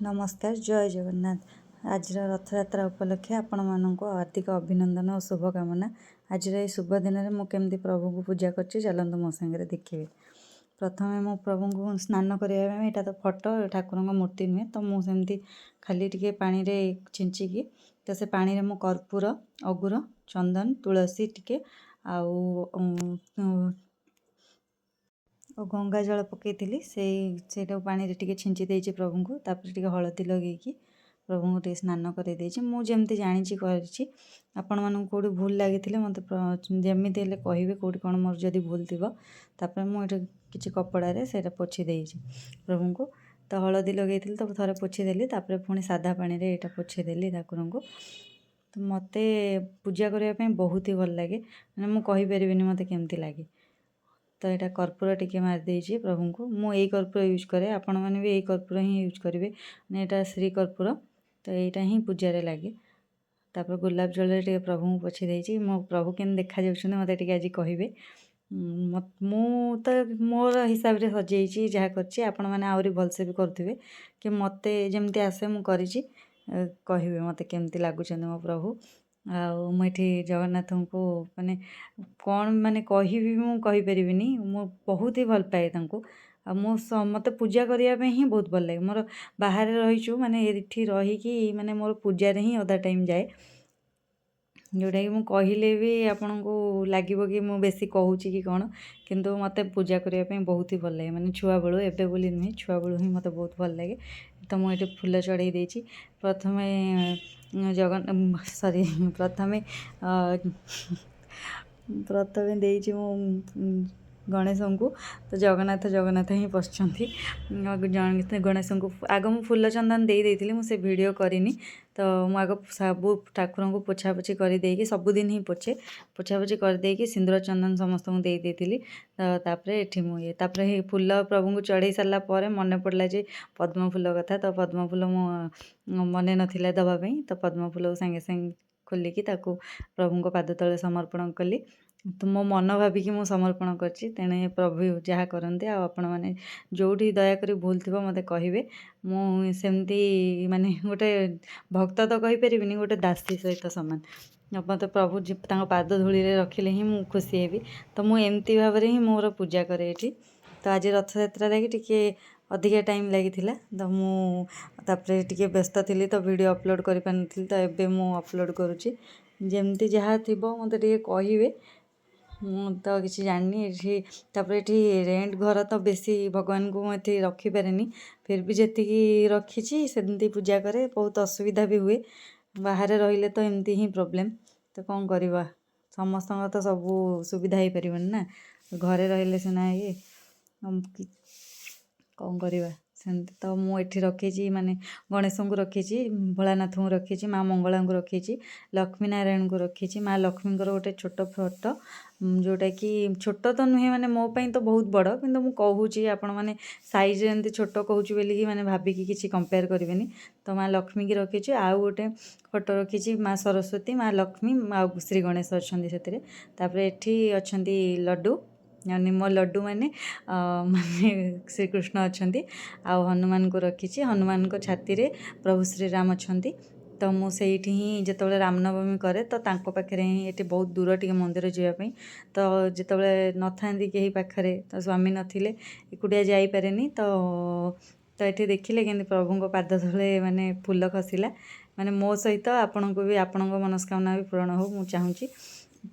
ନମସ୍କାର, ଜୟ ଜଗନ୍ନାଥ। ଆଜିର ରଥଯାତ୍ରା ଉପଲକ୍ଷେ ଆପଣମାନଙ୍କୁ ହାର୍ଦ୍ଦିକ ଅଭିନନ୍ଦନ ଓ ଶୁଭକାମନା। ଆଜିର ଏହି ଶୁଭ ଦିନରେ ମୁଁ କେମିତି ପ୍ରଭୁଙ୍କୁ ପୂଜା କରୁଛି, ଚାଲନ୍ତୁ ମୋ ସାଙ୍ଗରେ ଦେଖିବେ। ପ୍ରଥମେ ମୁଁ ପ୍ରଭୁଙ୍କୁ ସ୍ନାନ କରିବା ପାଇଁ, ଏଇଟା ତ ଫଟୋ, ଠାକୁରଙ୍କ ମୂର୍ତ୍ତି ନୁହେଁ, ତ ମୁଁ ସେମିତି ଖାଲି ଟିକେ ପାଣିରେ ଛିଞ୍ଚିକି, ତ ସେ ପାଣିରେ ମୁଁ କର୍ପୂର, ଅଗୁର, ଚନ୍ଦନ, ତୁଳସୀ ଟିକେ ଆଉ ଗଙ୍ଗା ଜଳ ପକାଇଥିଲି। ସେଇଟାକୁ ପାଣିରେ ଟିକେ ଛିଞ୍ଚି ଦେଇଛି ପ୍ରଭୁଙ୍କୁ। ତାପରେ ଟିକେ ହଳଦୀ ଲଗେଇକି ପ୍ରଭୁଙ୍କୁ ଟିକେ ସ୍ନାନ କରାଇ ଦେଇଛି। ମୁଁ ଯେମିତି ଜାଣିଛି କରିଛି। ଆପଣମାନଙ୍କୁ କେଉଁଠି ଭୁଲ ଲାଗିଥିଲେ ମୋତେ ଯେମିତି ହେଲେ କହିବେ, କେଉଁଠି କ'ଣ ମୋର ଯଦି ଭୁଲ ଥିବ। ତାପରେ ମୁଁ ଏଠି କିଛି କପଡ଼ାରେ ସେଇଟା ପୋଛି ଦେଇଛି ପ୍ରଭୁଙ୍କୁ। ତ ହଳଦୀ ଲଗେଇଥିଲି ତ ଥରେ ପୋଛିଦେଲି, ତାପରେ ପୁଣି ସାଧା ପାଣିରେ ଏଇଟା ପୋଛିଦେଲି ଠାକୁରଙ୍କୁ। ତ ମୋତେ ପୂଜା କରିବା ପାଇଁ ବହୁତ ହି ଭଲ ଲାଗେ, ମାନେ ମୁଁ କହିପାରିବିନି ମୋତେ କେମିତି ଲାଗେ। ତ ଏଇଟା କର୍ପୂର ଟିକେ ମାରିଦେଇଛି ପ୍ରଭୁଙ୍କୁ। ମୁଁ ଏଇ କର୍ପୂର ୟୁଜ୍ କରେ, ଆପଣମାନେ ବି ଏଇ କର୍ପୂର ହିଁ ୟୁଜ୍ କରିବେ। ମାନେ ଏଇଟା ଶ୍ରୀ କର୍ପୂର, ତ ଏଇଟା ହିଁ ପୂଜାରେ ଲାଗେ। ତାପରେ ଗୋଲାପ ଜଳରେ ଟିକେ ପ୍ରଭୁଙ୍କୁ ପୋଛି ଦେଇଛି। ମୋ ପ୍ରଭୁ କେମିତି ଦେଖାଯାଉଛନ୍ତି, ମୋତେ ଟିକେ ଆଜି କହିବେ। ମୁଁ ତ ମୋର ହିସାବରେ ସଜେଇଛି, ଯାହା କରିଛି। ଆପଣମାନେ ଆହୁରି ଭଲସେ ବି କରୁଥିବେ କି ମୋତେ ଯେମିତି ଆସେ ମୁଁ କରିଛି। କହିବେ ମୋତେ କେମିତି ଲାଗୁଛନ୍ତି ମୋ ପ୍ରଭୁ। ଆଉ ମୁଁ ଏଠି ଜଗନ୍ନାଥଙ୍କୁ ମାନେ କ'ଣ ମାନେ କହିବି, ମୁଁ କହିପାରିବିନି। ମୁଁ ବହୁତ ହି ଭଲ ପାଏ ତାଙ୍କୁ। ଆଉ ମୁଁ ମୋତେ ପୂଜା କରିବା ପାଇଁ ହିଁ ବହୁତ ଭଲ ଲାଗେ। ମୋର ବାହାରେ ରହିଛୁ, ମାନେ ଏଠି ରହିକି ମାନେ ମୋର ପୂଜାରେ ହିଁ ଅଧା ଟାଇମ୍ ଯାଏ, ଯେଉଁଟାକି ମୁଁ କହିଲେ ବି ଆପଣଙ୍କୁ ଲାଗିବ କି ମୁଁ ବେଶୀ କହୁଛି କି କ'ଣ, କିନ୍ତୁ ମୋତେ ପୂଜା କରିବା ପାଇଁ ବହୁତ ହି ଭଲ ଲାଗେ। ମାନେ ଛୁଆବେଳୁ, ଏବେ ବୋଲି ନୁହେଁ, ଛୁଆବେଳୁ ହିଁ ମୋତେ ବହୁତ ଭଲ ଲାଗେ। ତ ମୁଁ ଏଠି ଫୁଲ ଚଢ଼େଇ ଦେଇଛି। ପ୍ରଥମେ ସରି, ପ୍ରଥମେ ଦେଇଛି ମୁଁ ଗଣେଶଙ୍କୁ। ତ ଜଗନ୍ନାଥ ଜଗନ୍ନାଥ ହିଁ ପଶିଛନ୍ତି। ଗଣେଶଙ୍କୁ ଆଗ ମୁଁ ଫୁଲ ଚନ୍ଦନ ଦେଇ ଦେଇଥିଲି, ମୁଁ ସେ ଭିଡ଼ିଓ କରିନି। ତ ମୁଁ ଆଗ ସବୁ ଠାକୁରଙ୍କୁ ପୋଛାପୋଛି କରିଦେଇକି, ସବୁଦିନ ହିଁ ପୋଛେ, ପୋଛାପୋଛି କରିଦେଇକି ସିନ୍ଦୁର ଚନ୍ଦନ ସମସ୍ତଙ୍କୁ ଦେଇ ଦେଇଥିଲି। ତ ତାପରେ ଏଠି ମୁଁ ଇଏ, ତାପରେ ଫୁଲ ପ୍ରଭୁଙ୍କୁ ଚଢ଼େଇ ସାରିଲା ପରେ ମନେ ପଡ଼ିଲା ଯେ ପଦ୍ମ ଫୁଲ କଥା। ତ ପଦ୍ମ ଫୁଲ ମୋ ମନେ ନଥିଲା ଦେବା ପାଇଁ। ତ ପଦ୍ମ ଫୁଲକୁ ସାଙ୍ଗେ ସାଙ୍ଗେ ଖୋଲିକି ତାକୁ ପ୍ରଭୁଙ୍କ ପାଦ ତଳେ ସମର୍ପଣ କଲି। ତ ମୋ ମନ ଭାବିକି ମୁଁ ସମର୍ପଣ କରିଛି, ତେଣୁ ପ୍ରଭୁ ଯାହା କରନ୍ତି। ଆଉ ଆପଣମାନେ ଯେଉଁଠି ଦୟାକରି ଭୁଲ ଥିବ ମୋତେ କହିବେ। ମୁଁ ସେମିତି ମାନେ ଗୋଟେ ଭକ୍ତ ତ କହିପାରିବିନି, ଗୋଟେ ଦାସୀ ସହିତ ସମାନ। ମୋତେ ପ୍ରଭୁ ତାଙ୍କ ପାଦ ଧୂଳିରେ ରଖିଲେ ହିଁ ମୁଁ ଖୁସି ହେବି। ତ ମୁଁ ଏମିତି ଭାବରେ ହିଁ ମୋର ପୂଜା କରେ ଏଠି। ତ ଆଜି ରଥଯାତ୍ରା ଲାଗି ଟିକେ ଅଧିକା ଟାଇମ୍ ଲାଗିଥିଲା। ତ ମୁଁ ତାପରେ ଟିକେ ବ୍ୟସ୍ତ ଥିଲି, ତ ଭିଡ଼ିଓ ଅପଲୋଡ଼ କରିପାରିନଥିଲି। ତ ଏବେ ମୁଁ ଅପଲୋଡ଼ କରୁଛି। ଯେମିତି ଯାହା ଥିବ ମୋତେ ଟିକେ କହିବେ, ମୁଁ ତ କିଛି ଜାଣିନି ଏଠି। ତାପରେ ଏଠି ରେଣ୍ଟ ଘର, ତ ବେଶୀ ଭଗବାନଙ୍କୁ ମୁଁ ଏଠି ରଖିପାରେନି। ଫିର୍ ବି ଯେତିକି ରଖିଛି ସେମିତି ପୂଜା କରେ। ବହୁତ ଅସୁବିଧା ବି ହୁଏ ବାହାରେ ରହିଲେ, ତ ଏମିତି ହିଁ ପ୍ରୋବ୍ଲେମ୍। ତ କ'ଣ କରିବା, ସମସ୍ତଙ୍କର ତ ସବୁ ସୁବିଧା ହେଇପାରିବନି ନା। ଘରେ ରହିଲେ ସିନା ଇଏ, କ'ଣ କରିବା ସେମିତି। ତ ମୁଁ ଏଠି ରଖିଛି, ମାନେ ଗଣେଶଙ୍କୁ ରଖିଛି, ଭୋଳାନାଥଙ୍କୁ ରଖିଛି, ମା ମଙ୍ଗଳାଙ୍କୁ ରଖିଛି, ଲକ୍ଷ୍ମୀ ନାରାୟଣଙ୍କୁ ରଖିଛି। ମା ଲକ୍ଷ୍ମୀଙ୍କର ଗୋଟେ ଛୋଟ ଫଟୋ, ଯେଉଁଟାକି ଛୋଟ ତ ନୁହେଁ, ମାନେ ମୋ ପାଇଁ ତ ବହୁତ ବଡ଼, କିନ୍ତୁ ମୁଁ କହୁଛି ଆପଣମାନେ ସାଇଜ୍ ଏମିତି ଛୋଟ କହୁଛି ବୋଲିକି ମାନେ ଭାବିକି କିଛି କମ୍ପେୟାର କରିବେନି। ତ ମା ଲକ୍ଷ୍ମୀକି ରଖିଛି। ଆଉ ଗୋଟେ ଫଟୋ ରଖିଛି, ମା ସରସ୍ୱତୀ, ମା ଲକ୍ଷ୍ମୀ ଆଉ ଶ୍ରୀ ଗଣେଶ ଅଛନ୍ତି ସେଥିରେ। ତାପରେ ଏଠି ଅଛନ୍ତି ଲଡ଼ୁ, ମାନେ ମୋ ଲଡ଼ୁ ମାନେ ମାନେ ଶ୍ରୀକୃଷ୍ଣ ଅଛନ୍ତି। ଆଉ ହନୁମାନଙ୍କୁ ରଖିଛି। ହନୁମାନଙ୍କ ଛାତିରେ ପ୍ରଭୁ ଶ୍ରୀରାମ ଅଛନ୍ତି। ତ ମୁଁ ସେଇଠି ହିଁ ଯେତେବେଳେ ରାମନବମୀ କରେ, ତ ତାଙ୍କ ପାଖରେ ହିଁ, ଏଠି ବହୁତ ଦୂର ଟିକେ ମନ୍ଦିର ଯିବା ପାଇଁ, ତ ଯେତେବେଳେ ନଥାନ୍ତି କେହି ପାଖରେ, ତ ସ୍ୱାମୀ ନଥିଲେ ଏକୁଟିଆ ଯାଇପାରେନି। ତ ଏଠି ଦେଖିଲେ କେମିତି ପ୍ରଭୁଙ୍କ ପାଦ ତଳେ ମାନେ ଫୁଲ ଖସିଲା। ମାନେ ମୋ ସହିତ ଆପଣଙ୍କୁ ବି, ଆପଣଙ୍କ ମନସ୍କାମନା ବି ପୂରଣ ହଉ ମୁଁ ଚାହୁଁଛି।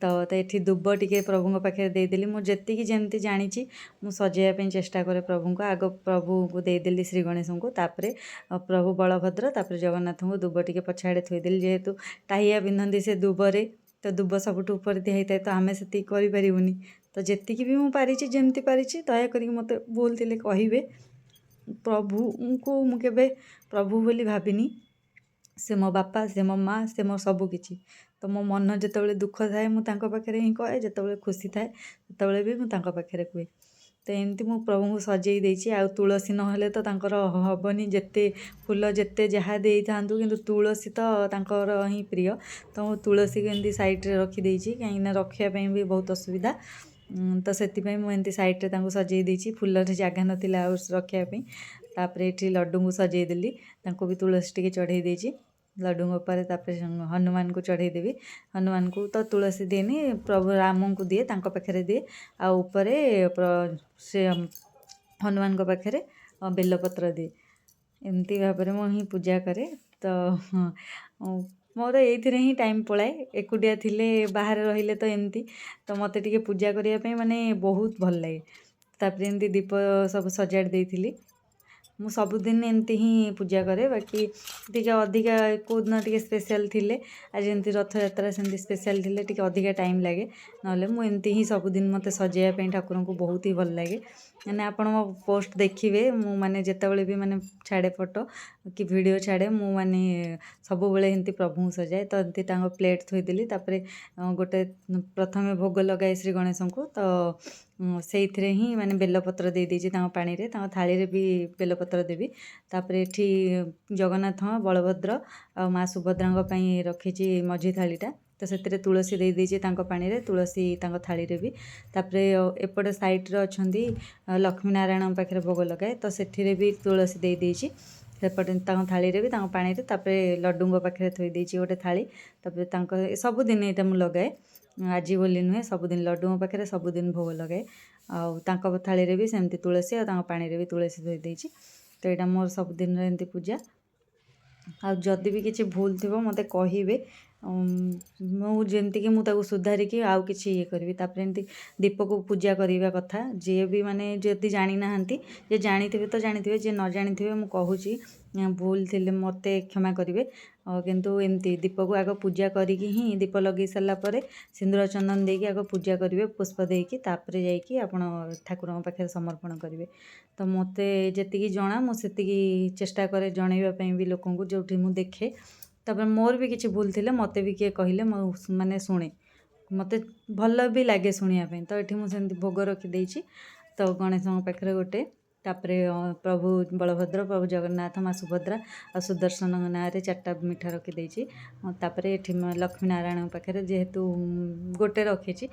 ତ ଏଠି ଦୁବ ଟିକେ ପ୍ରଭୁଙ୍କ ପାଖରେ ଦେଇଦେଲି। ମୁଁ ଯେତିକି ଯେମିତି ଜାଣିଛି ମୁଁ ସଜେଇବା ପାଇଁ ଚେଷ୍ଟା କରେ ପ୍ରଭୁଙ୍କୁ। ଆଗ ପ୍ରଭୁଙ୍କୁ ଦେଇଦେଲି ଶ୍ରୀ ଗଣେଶଙ୍କୁ, ତାପରେ ପ୍ରଭୁ ବଳଭଦ୍ର, ତାପରେ ଜଗନ୍ନାଥଙ୍କୁ ଦୁବ ଟିକେ ପଛଆଡ଼େ ଥୋଇଦେଲି। ଯେହେତୁ ଟାହିଆ ପିନ୍ଧନ୍ତି ସେ ଦୁବରେ, ତ ଦୁବ ସବୁଠୁ ଉପରେ ଦିଆ ହେଇଥାଏ, ତ ଆମେ ସେତିକି କରିପାରିବୁନି। ତ ଯେତିକି ବି ମୁଁ ପାରିଛି, ଯେମିତି ପାରିଛି, ଦୟା କରିକି ମୋତେ ଭୁଲ ଥିଲେ କହିବେ। ପ୍ରଭୁଙ୍କୁ ମୁଁ କେବେ ପ୍ରଭୁ ବୋଲି ଭାବିନି। ସେ ମୋ ବାପା, ସେ ମୋ ମା, ସେ ମୋ ସବୁକିଛି। ତ ମୋ ମନ ଯେତେବେଳେ ଦୁଃଖ ଥାଏ ମୁଁ ତାଙ୍କ ପାଖରେ ହିଁ କହେ, ଯେତେବେଳେ ଖୁସି ଥାଏ ସେତେବେଳେ ବି ମୁଁ ତାଙ୍କ ପାଖରେ କୁହେ। ତ ଏମିତି ମୁଁ ପ୍ରଭୁଙ୍କୁ ସଜେଇ ଦେଇଛି। ଆଉ ତୁଳସୀ ନହେଲେ ତ ତାଙ୍କର ହେବନି। ଯେତେ ଫୁଲ ଯେତେ ଯାହା ଦେଇଥାନ୍ତୁ, କିନ୍ତୁ ତୁଳସୀ ତ ତାଙ୍କର ହିଁ ପ୍ରିୟ। ତ ମୁଁ ତୁଳସୀକୁ ଏମିତି ସାଇଡ଼୍ରେ ରଖିଦେଇଛି, କାହିଁକିନା ରଖିବା ପାଇଁ ବି ବହୁତ ଅସୁବିଧା। ତ ସେଥିପାଇଁ ମୁଁ ଏମିତି ସାଇଡ଼୍ରେ ତାଙ୍କୁ ସଜେଇ ଦେଇଛି। ଫୁଲରେ ଜାଗା ନଥିଲା ଆଉ ରଖିବା ପାଇଁ। ତ ତାପରେ ଏଠି ଲଡ଼ୁଙ୍କୁ ସଜେଇ ଦେଲି, ତାଙ୍କୁ ବି ତୁଳସୀ ଟିକେ ଚଢ଼େଇ ଦେଇଛି ଲଡ଼ୁଙ୍କ ଉପରେ। ତାପରେ ହନୁମାନଙ୍କୁ ଚଢ଼େଇ ଦେବି। ହନୁମାନଙ୍କୁ ତ ତୁଳସୀ ଦିଏନି, ପ୍ରଭୁ ରାମଙ୍କୁ ଦିଏ, ତାଙ୍କ ପାଖରେ ଦିଏ। ଆଉ ଉପରେ ସେ ହନୁମାନଙ୍କ ପାଖରେ ବେଲପତ୍ର ଦିଏ। ଏମିତି ଭାବରେ ମୁଁ ହିଁ ପୂଜା କରେ। ତ ମୋର ଏଇଥିରେ ହିଁ ଟାଇମ୍ ପଳାଏ। ଏକୁଟିଆ ଥିଲେ, ବାହାରେ ରହିଲେ ତ ଏମିତି ତ ମୋତେ ଟିକେ ପୂଜା କରିବା ପାଇଁ ମାନେ ବହୁତ ଭଲ ଲାଗେ। ତାପରେ ଏମିତି ଦୀପ ସବୁ ସଜାଡ଼ି ଦେଇଥିଲି। ମୁଁ ସବୁଦିନ ଏମିତି ହିଁ ପୂଜା କରେ, ବାକି ଟିକେ ଅଧିକା କେଉଁଦିନ ଟିକେ ସ୍ପେଶାଲ୍ ଥିଲେ, ଆଜି ଯେମିତି ରଥଯାତ୍ରା ସେମିତି ସ୍ପେଶାଲ୍ ଥିଲେ ଟିକେ ଅଧିକା ଟାଇମ୍ ଲାଗେ। ନହେଲେ ମୁଁ ଏମିତି ହିଁ ସବୁଦିନ ମୋତେ ସଜେଇବା ପାଇଁ ଠାକୁରଙ୍କୁ ବହୁତ ହି ଭଲ ଲାଗେ। ମାନେ ଆପଣ ମୋ ପୋଷ୍ଟ ଦେଖିବେ, ମୁଁ ମାନେ ଯେତେବେଳେ ବି ମାନେ ଛାଡ଼େ ଫଟୋ କି ଭିଡ଼ିଓ ଛାଡ଼େ, ମୁଁ ମାନେ ସବୁବେଳେ ଏମିତି ପ୍ରଭୁଙ୍କୁ ସଜାଏ। ତ ଏମିତି ତାଙ୍କ ପ୍ଲେଟ୍ ଥୋଇଦେଲି। ତାପରେ ଗୋଟେ ପ୍ରଥମେ ଭୋଗ ଲଗାଏ ଶ୍ରୀ ଗଣେଶଙ୍କୁ, ତ ସେଇଥିରେ ହିଁ ମାନେ ବେଲପତ୍ର ଦେଇଦେଇଛି ତାଙ୍କ ପାଣିରେ, ତାଙ୍କ ଥାଳିରେ ବି ବେଲପତ୍ର ଦେବି। ତାପରେ ଏଠି ଜଗନ୍ନାଥ, ବଳଭଦ୍ର ଆଉ ମା ସୁଭଦ୍ରାଙ୍କ ପାଇଁ ରଖିଛି ମଝି ଥାଳିଟା, ତ ସେଥିରେ ତୁଳସୀ ଦେଇଦେଇଛି ତାଙ୍କ ପାଣିରେ, ତୁଳସୀ ତାଙ୍କ ଥାଳିରେ ବି। ତାପରେ ଏପଟେ ସାଇଡ଼୍ରେ ଅଛନ୍ତି ଲକ୍ଷ୍ମୀ ନାରାୟଣଙ୍କ ପାଖରେ ଭୋଗ ଲଗାଏ, ତ ସେଥିରେ ବି ତୁଳସୀ ଦେଇଦେଇଛି ସେପଟେ ତାଙ୍କ ଥାଳିରେ ବି, ତାଙ୍କ ପାଣିରେ। ତାପରେ ଲଡ଼ୁଙ୍କ ପାଖରେ ଥୋଇ ଦେଇଛି ଗୋଟେ ଥାଳି। ତାପରେ ତାଙ୍କ ସବୁଦିନ ଏଇଟା ମୁଁ ଲଗାଏ, ଆଜି ବୋଲି ନୁହେଁ, ସବୁଦିନ ଲଡ଼ୁଙ୍କ ପାଖରେ ସବୁଦିନ ଭୋଗ ଲଗାଏ। ଆଉ ତାଙ୍କ ଥାଳିରେ ବି ସେମିତି ତୁଳସୀ ଆଉ ତାଙ୍କ ପାଣିରେ ବି ତୁଳସୀ ଥୋଇ ଦେଇଛି। ତ ଏଇଟା ମୋର ସବୁଦିନର ଏମିତି ପୂଜା। ଆଉ ଯଦି ବି କିଛି ଭୁଲ ଥିବ ମୋତେ କହିବେ, ମୁଁ ଯେମିତିକି ମୁଁ ତାକୁ ସୁଧାରିକି ଆଉ କିଛି ଇଏ କରିବି। ତାପରେ ଏମିତି ଦୀପକୁ ପୂଜା କରିବା କଥା, ଯିଏ ବି ମାନେ ଯଦି ଜାଣିନାହାନ୍ତି, ଯିଏ ଜାଣିଥିବେ ତ ଜାଣିଥିବେ, ଯିଏ ନ ଜାଣିଥିବେ ମୁଁ କହୁଛି, ଭୁଲ ଥିଲେ ମୋତେ କ୍ଷମା କରିବେ। କିନ୍ତୁ ଏମିତି ଦୀପକୁ ଆଗ ପୂଜା କରିକି ହିଁ, ଦୀପ ଲଗେଇ ସାରିଲା ପରେ ସିନ୍ଦୁର ଚନ୍ଦନ ଦେଇକି ଆଗ ପୂଜା କରିବେ, ପୁଷ୍ପ ଦେଇକି, ତାପରେ ଯାଇକି ଆପଣ ଠାକୁରଙ୍କ ପାଖରେ ସମର୍ପଣ କରିବେ। ତ ମୋତେ ଯେତିକି ଜଣା ମୁଁ ସେତିକି ଚେଷ୍ଟା କରେ ଜଣାଇବା ପାଇଁ ବି ଲୋକଙ୍କୁ ଯେଉଁଠି ମୁଁ ଦେଖେ। ତାପରେ ମୋର ବି କିଛି ଭୁଲ ଥିଲେ ମୋତେ ବି କିଏ କହିଲେ ମୁଁ ମାନେ ଶୁଣେ, ମୋତେ ଭଲ ବି ଲାଗେ ଶୁଣିବା ପାଇଁ। ତ ଏଠି ମୁଁ ସେମିତି ଭୋଗ ରଖିଦେଇଛି ତ ଗଣେଶଙ୍କ ପାଖରେ ଗୋଟେ, ତାପରେ ପ୍ରଭୁ ବଳଭଦ୍ର, ପ୍ରଭୁ ଜଗନ୍ନାଥ, ମା ସୁଭଦ୍ରା ଆଉ ସୁଦର୍ଶନଙ୍କ ନାଁରେ 4ଟା ମିଠା ରଖିଦେଇଛି। ତାପରେ ଏଠି ଲକ୍ଷ୍ମୀ ନାରାୟଣଙ୍କ ପାଖରେ ଯେହେତୁ ଗୋଟେ ରଖିଛି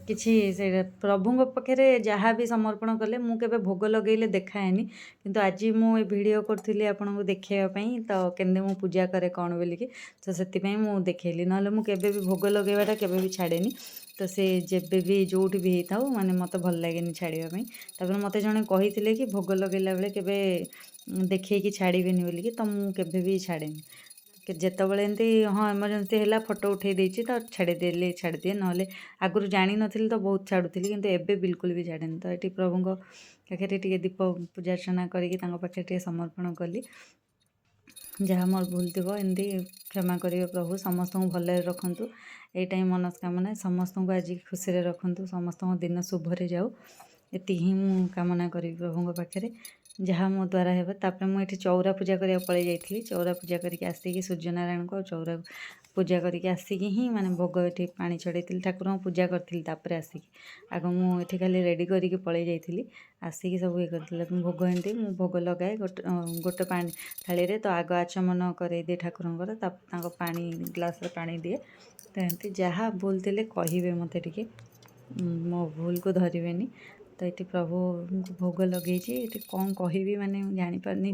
କିଛି, ସେଇଟା ପ୍ରଭୁଙ୍କ ପାଖରେ ଯାହା ବି ସମର୍ପଣ କଲେ ମୁଁ କେବେ ଭୋଗ ଲଗେଇଲେ ଦେଖାଏନି, କିନ୍ତୁ ଆଜି ମୁଁ ଏ ଭିଡ଼ିଓ କରୁଥିଲି ଆପଣଙ୍କୁ ଦେଖାଇବା ପାଇଁ, ତ କେମିତି ମୁଁ ପୂଜା କରେ କ'ଣ ବୋଲିକି, ତ ସେଥିପାଇଁ ମୁଁ ଦେଖେଇଲି। ନହେଲେ ମୁଁ କେବେ ବି ଭୋଗ ଲଗେଇବାଟା କେବେ ବି ଛାଡ଼େନି। ତ ସେ ଯେବେ ବି ଯେଉଁଠି ବି ହେଇଥାଉ ମାନେ ମୋତେ ଭଲ ଲାଗେନି ଛାଡ଼ିବା ପାଇଁ। ତାପରେ ମୋତେ ଜଣେ କହିଥିଲେ କି ଭୋଗ ଲଗେଇଲା ବେଳେ କେବେ ଦେଖେଇକି ଛାଡ଼ିବେନି ବୋଲିକି, ତ ମୁଁ କେବେ ବି ଛାଡ଼େନି। ଯେତେବେଳେ ଏମିତି ହଁ ଏମର୍ଜେନ୍ସି ହେଲା ଫଟୋ ଉଠେଇ ଦେଇଛି ତ ଛାଡ଼ିଦେଲି, ଛାଡ଼ିଦିଏ। ନହେଲେ ଆଗରୁ ଜାଣିନଥିଲି ତ ବହୁତ ଛାଡ଼ୁଥିଲି, କିନ୍ତୁ ଏବେ ବିଲକୁଲ ବି ଛାଡ଼େନି। ତ ଏଠି ପ୍ରଭୁଙ୍କ ପାଖରେ ଟିକେ ଦୀପ ପୂଜାର୍ଚ୍ଚନା କରିକି ତାଙ୍କ ପାଖରେ ଟିକେ ସମର୍ପଣ କଲି। ଯାହା ମୋର ଭୁଲ ଥିବ ଏମିତି କ୍ଷମା କରିବେ ପ୍ରଭୁ, ସମସ୍ତଙ୍କୁ ଭଲରେ ରଖନ୍ତୁ, ଏଇଟା ହିଁ ମନସ୍କାମନା। ସମସ୍ତଙ୍କୁ ଆଜି ଖୁସିରେ ରଖନ୍ତୁ, ସମସ୍ତଙ୍କ ଦିନ ଶୁଭରେ ଯାଉ, ଏତିକି ହିଁ ମୁଁ କାମନା କରିବି ପ୍ରଭୁଙ୍କ ପାଖରେ, ଯାହା ମୋ ଦ୍ୱାରା ହେବ। ତାପରେ ମୁଁ ଏଠି ଚଉରା ପୂଜା କରିବାକୁ ପଳେଇ ଯାଇଥିଲି। ଚଉରା ପୂଜା କରିକି ଆସିକି ସୂର୍ଯ୍ୟନାରାୟଣଙ୍କୁ ଆଉ ଚଉରା ପୂଜା କରିକି ଆସିକି ହିଁ ମାନେ ଭୋଗ ଏଠି ପାଣି ଚଢ଼େଇଥିଲି, ଠାକୁରଙ୍କୁ ପୂଜା କରିଥିଲି। ତାପରେ ଆସିକି ଆଗ ମୁଁ ଏଠି ଖାଲି ରେଡ଼ି କରିକି ପଳେଇ ଯାଇଥିଲି, ଆସିକି ସବୁ ଇଏ କରିଥିଲି। ମୁଁ ଭୋଗ ଏମିତି ମୁଁ ଭୋଗ ଲଗାଏ ଗୋଟେ ପାଣି ଥାଳିରେ, ତ ଆଗ ଆଚମନ କରେଇଦିଏ ଠାକୁରଙ୍କର, ତାଙ୍କ ପାଣି ଗ୍ଲାସ୍ରେ ପାଣି ଦିଏ। ତ ଏମିତି ଯାହା ଭୁଲ ଥିଲେ କହିବେ ମୋତେ ଟିକେ, ମୋ ଭୁଲକୁ ଧରିବେନି। ତ ଏଠି ପ୍ରଭୁଙ୍କୁ ଭୋଗ ଲଗେଇଛି। ଏଠି କ'ଣ କହିବି ମାନେ ମୁଁ ଜାଣିପାରୁନି,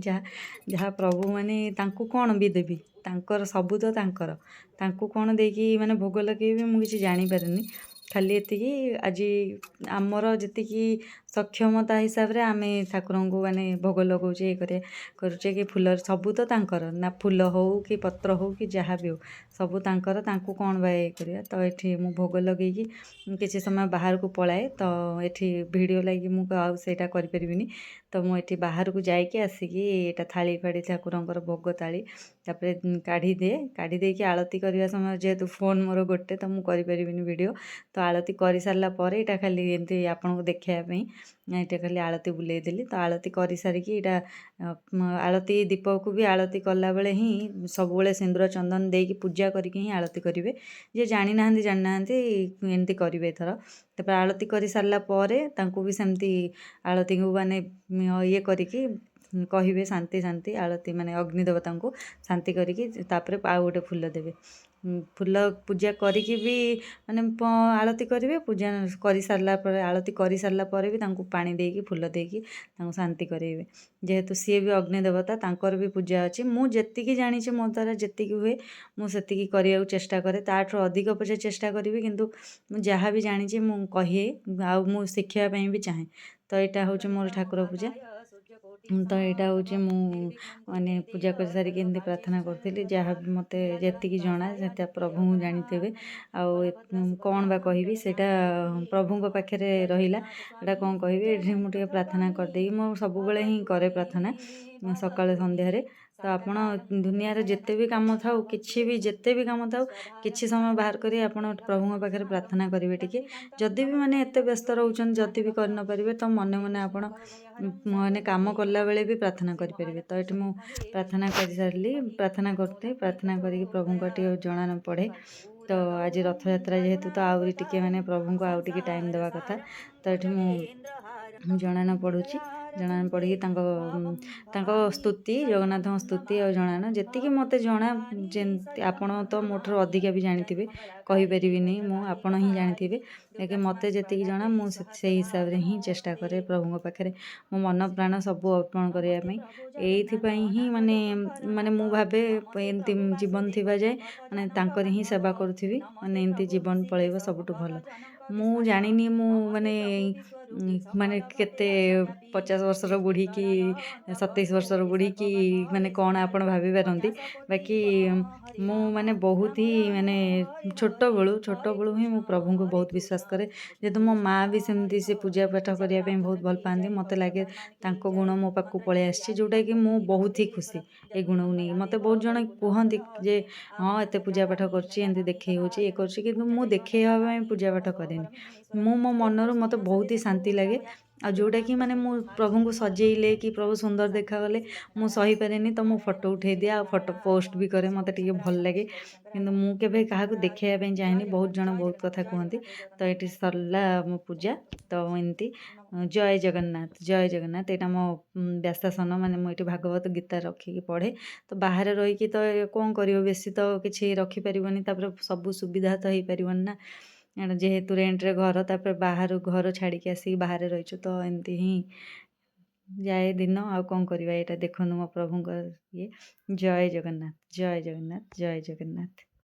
ଯାହା ପ୍ରଭୁ ମାନେ ତାଙ୍କୁ କ'ଣ ବି ଦେବି, ତାଙ୍କର ସବୁ ତ ତାଙ୍କର, ତାଙ୍କୁ କ'ଣ ଦେଇକି ମାନେ ଭୋଗ ଲଗେଇବି ମୁଁ କିଛି ଜାଣିପାରୁନି। ଖାଲି ଏତିକି ଆଜି ଆମର ଯେତିକି ସକ୍ଷମତା ହିସାବରେ ଆମେ ଠାକୁରଙ୍କୁ ମାନେ ଭୋଗ ଲଗାଉଛେ, ଇଏ କରୁଛେ କି ଫୁଲ ସବୁ ତ ତାଙ୍କର ନା, ଫୁଲ ହଉ କି ପତ୍ର ହଉ କି ଯାହା ବି ହଉ ସବୁ ତାଙ୍କର, ତାଙ୍କୁ କ'ଣ ବା ଇଏ କରିବା। ତ ଏଠି ମୁଁ ଭୋଗ ଲଗେଇକି କିଛି ସମୟ ବାହାରକୁ ପଳାଏ, ତ ଏଠି ଭିଡ଼ିଓ ଲାଗି ମୁଁ ଆଉ ସେଇଟା କରିପାରିବିନି। ତ ମୁଁ ଏଠି ବାହାରକୁ ଯାଇକି ଆସିକି ଏଇଟା ଥାଳି ଫାଳି ଠାକୁରଙ୍କର ଭୋଗ ଥାଳି ତାପରେ କାଢ଼ିଦିଏ। କାଢ଼ି ଦେଇକି ଆଳତି କରିବା ସମୟ ଯେହେତୁ ଫୋନ୍ ମୋର ଗୋଟେ, ତ ମୁଁ କରିପାରିବିନି ଭିଡ଼ିଓ। ତ ଆଳତି କରିସାରିଲା ପରେ ଏଇଟା ଖାଲି ଏମିତି ଆପଣଙ୍କୁ ଦେଖାଇବା ପାଇଁ ଏଇଟା ଖାଲି ଆଳତି ବୁଲେଇଦେଲି। ତ ଆଳତି କରିସାରିକି ଏଇଟା ଆଳତି ଦୀପକୁ ବି ଆଳତି କଲାବେଳେ ହିଁ ସବୁବେଳେ ସିନ୍ଦୁର ଚନ୍ଦନ ଦେଇକି ପୂଜା କରିକି ହିଁ ଆଳତି କରିବେ। ଯିଏ ଜାଣିନାହାନ୍ତି ଜାଣିନାହାନ୍ତି, ଏମିତି କରିବେ ଏଥର। ତାପରେ ଆଳତି କରିସାରିଲା ପରେ ତାଙ୍କୁ ବି ସେମିତି ଆଳତିକୁ ମାନେ ଇଏ କରିକି କହିବେ ଶାନ୍ତି ଶାନ୍ତି ଆଳତି, ମାନେ ଅଗ୍ନି ଦେବତାଙ୍କୁ ଶାନ୍ତି କରିକି ତାପରେ ଆଉ ଗୋଟେ ଫୁଲ ଦେବେ। ଫୁଲ ପୂଜା କରିକି ବି ମାନେ ଆଳତି କରିବେ। ପୂଜା କରିସାରିଲା ପରେ, ଆଳତି କରିସାରିଲା ପରେ ବି ତାଙ୍କୁ ପାଣି ଦେଇକି, ଫୁଲ ଦେଇକି ତାଙ୍କୁ ଶାନ୍ତି କରାଇବେ। ଯେହେତୁ ସିଏ ବି ଅଗ୍ନି ଦେବତା, ତାଙ୍କର ବି ପୂଜା ଅଛି। ମୁଁ ଯେତିକି ଜାଣିଛି, ମୋ ଦ୍ୱାରା ଯେତିକି ହୁଏ ମୁଁ ସେତିକି କରିବାକୁ ଚେଷ୍ଟା କରେ। ତାଠୁ ଅଧିକ ପଛେ ଚେଷ୍ଟା କରିବି, କିନ୍ତୁ ମୁଁ ଯାହା ବି ଜାଣିଛି ମୁଁ କହେ ଆଉ ମୁଁ ଶିଖିବା ପାଇଁ ବି ଚାହେଁ। ତ ଏଇଟା ହେଉଛି ମୋର ଠାକୁର ପୂଜା। ତ ଏଇଟା ହେଉଛି ମୁଁ ମାନେ ପୂଜା କରିସାରିକି ଏମିତି ପ୍ରାର୍ଥନା କରୁଥିଲି। ଯାହା ବି ମୋତେ ଯେତିକି ଜଣା, ସେଟା ପ୍ରଭୁଙ୍କୁ ଜାଣିଥିବେ। ଆଉ କ'ଣ ବା କହିବି, ସେଇଟା ପ୍ରଭୁଙ୍କ ପାଖରେ ରହିଲା। ଏଇଟା କ'ଣ କହିବି? ଏଠି ମୁଁ ଟିକେ ପ୍ରାର୍ଥନା କରିଦେଇକି, ମୁଁ ସବୁବେଳେ ହିଁ କରେ ପ୍ରାର୍ଥନା ସକାଳେ ସନ୍ଧ୍ୟାରେ। ତ ଆପଣ ଦୁନିଆରେ ଯେତେ ବି କାମ ଥାଉ, କିଛି ବି ଯେତେ ବି କାମ ଥାଉ, କିଛି ସମୟ ବାହାର କରି ଆପଣ ପ୍ରଭୁଙ୍କ ପାଖରେ ପ୍ରାର୍ଥନା କରିବେ ଟିକେ। ଯଦି ବି ମାନେ ଏତେ ବ୍ୟସ୍ତ ରହୁଛନ୍ତି, ଯଦି ବି କରି ନ ପାରିବେ, ତ ମନେ ମନେ ଆପଣ ମାନେ କାମ କଲାବେଳେ ବି ପ୍ରାର୍ଥନା କରିପାରିବେ। ତ ଏଠି ମୁଁ ପ୍ରାର୍ଥନା କରିସାରିଲି, ପ୍ରାର୍ଥନା କରୁଥିଲି। ପ୍ରାର୍ଥନା କରିକି ପ୍ରଭୁଙ୍କ ଟିକେ ଜଣାଣ ପଢ଼େ। ତ ଆଜି ରଥଯାତ୍ରା ଯେହେତୁ, ତ ଆହୁରି ଟିକେ ମାନେ ପ୍ରଭୁଙ୍କୁ ଆଉ ଟିକେ ଟାଇମ୍ ଦେବା କଥା। ତ ଏଠି ମୁଁ ଜଣାଣ ପଢ଼ୁଛି। ଜଣାଣ ପଢ଼ିକି ତାଙ୍କ ତାଙ୍କ ସ୍ତୁତି, ଜଗନ୍ନାଥଙ୍କ ସ୍ତୁତି ଆଉ ଜଣାଣ ଯେତିକି ମୋତେ ଜଣା। ଯେମିତି ଆପଣ ତ ମୋ ଠାରୁ ଅଧିକା ବି ଜାଣିଥିବେ, କହିପାରିବିନି ମୁଁ, ଆପଣ ହିଁ ଜାଣିଥିବେ। ବାକି ମୋତେ ଯେତିକି ଜଣା, ମୁଁ ସେଇ ହିସାବରେ ହିଁ ଚେଷ୍ଟା କରେ ପ୍ରଭୁଙ୍କ ପାଖରେ ମୋ ମନ ପ୍ରାଣ ସବୁ ଅର୍ପଣ କରିବା ପାଇଁ। ଏଇଥିପାଇଁ ହିଁ ମାନେ ମାନେ ମୁଁ ଭାବେ ଏମିତି ଜୀବନ ଥିବା ଯାଏ ମାନେ ତାଙ୍କରି ହିଁ ସେବା କରୁଥିବି, ମାନେ ଏମିତି ଜୀବନ ପଳେଇବ ସବୁଠୁ ଭଲ। ମୁଁ ଜାଣିନି ମୁଁ ମାନେ ମାନେ କେତେ 50 ବର୍ଷର ବୁଢ଼ୀ କି 27 ବର୍ଷର ବୁଢ଼ୀ କି ମାନେ କ'ଣ ଆପଣ ଭାବିପାରନ୍ତି। ବାକି ମୁଁ ମାନେ ବହୁତ ହି ମାନେ ଛୋଟବେଳୁ ଛୋଟବେଳୁ ହିଁ ମୁଁ ପ୍ରଭୁଙ୍କୁ ବହୁତ ବିଶ୍ୱାସ କରେ। ଯେହେତୁ ମୋ ମାଆ ବି ସେମିତି, ସେ ପୂଜା ପାଠ କରିବା ପାଇଁ ବହୁତ ଭଲ ପାଆନ୍ତି। ମୋତେ ଲାଗେ ତାଙ୍କ ଗୁଣ ମୋ ପାଖକୁ ପଳେଇ ଆସିଛି, ଯେଉଁଟାକି ମୁଁ ବହୁତ ହି ଖୁସି ଏ ଗୁଣକୁ ନେଇକି। ମୋତେ ବହୁତ ଜଣ କୁହନ୍ତି ଯେ ହଁ, ଏତେ ପୂଜା ପାଠ କରୁଛି, ଏମିତି ଦେଖେଇ ହେଉଛି, ଇଏ କରୁଛି। କିନ୍ତୁ ମୁଁ ଦେଖେଇ ହେବା ପାଇଁ ପୂଜା ପାଠ କରେନି। ମୁଁ ମୋ ମନରୁ ମୋତେ ବହୁତ ହି ଶାନ୍ତି ଲାଗେ। ଆଉ ଯେଉଁଟାକି ମାନେ ମୁଁ ପ୍ରଭୁଙ୍କୁ ସଜେଇଲେ କି ପ୍ରଭୁ ସୁନ୍ଦର ଦେଖାଗଲେ ମୁଁ ସହିପାରେନି। ତ ମୁଁ ଫଟୋ ଉଠାଇ ଦିଏ ଆଉ ଫଟୋ ପୋଷ୍ଟ ବି କରେ, ମୋତେ ଟିକେ ଭଲ ଲାଗେ। କିନ୍ତୁ ମୁଁ କେବେ କାହାକୁ ଦେଖାଇବା ପାଇଁ ଚାହେଁନି। ବହୁତ ଜଣ ବହୁତ କଥା କୁହନ୍ତି। ତ ଏଇଠି ସରିଲା ମୋ ପୂଜା। ତ ଏମିତି ଜୟ ଜଗନ୍ନାଥ, ଜୟ ଜଗନ୍ନାଥ। ଏଇଟା ମୋ ବ୍ୟାସାସନ, ମାନେ ମୁଁ ଏଇଠି ଭାଗବତ ଗୀତା ରଖିକି ପଢ଼େ। ତ ବାହାରେ ରହିକି ତ କ'ଣ କରିବ, ବେଶୀ ତ କିଛି ରଖିପାରିବନି। ତାପରେ ସବୁ ସୁବିଧା ତ ହେଇପାରିବନି ନା, ଏଇଟା ଯେହେତୁ ରେଣ୍ଟରେ ଘର, ତାପରେ ବାହାରୁ ଘର ଛାଡ଼ିକି ଆସିକି ବାହାରେ ରହିଛୁ। ତ ଏମିତି ହିଁ ଯାଏ ଦିନ, ଆଉ କ'ଣ କରିବା? ଏଇଟା ଦେଖନ୍ତୁ ମୋ ପ୍ରଭୁଙ୍କ ଇଏ। ଜୟ ଜଗନ୍ନାଥ, ଜୟ ଜଗନ୍ନାଥ, ଜୟ ଜଗନ୍ନାଥ।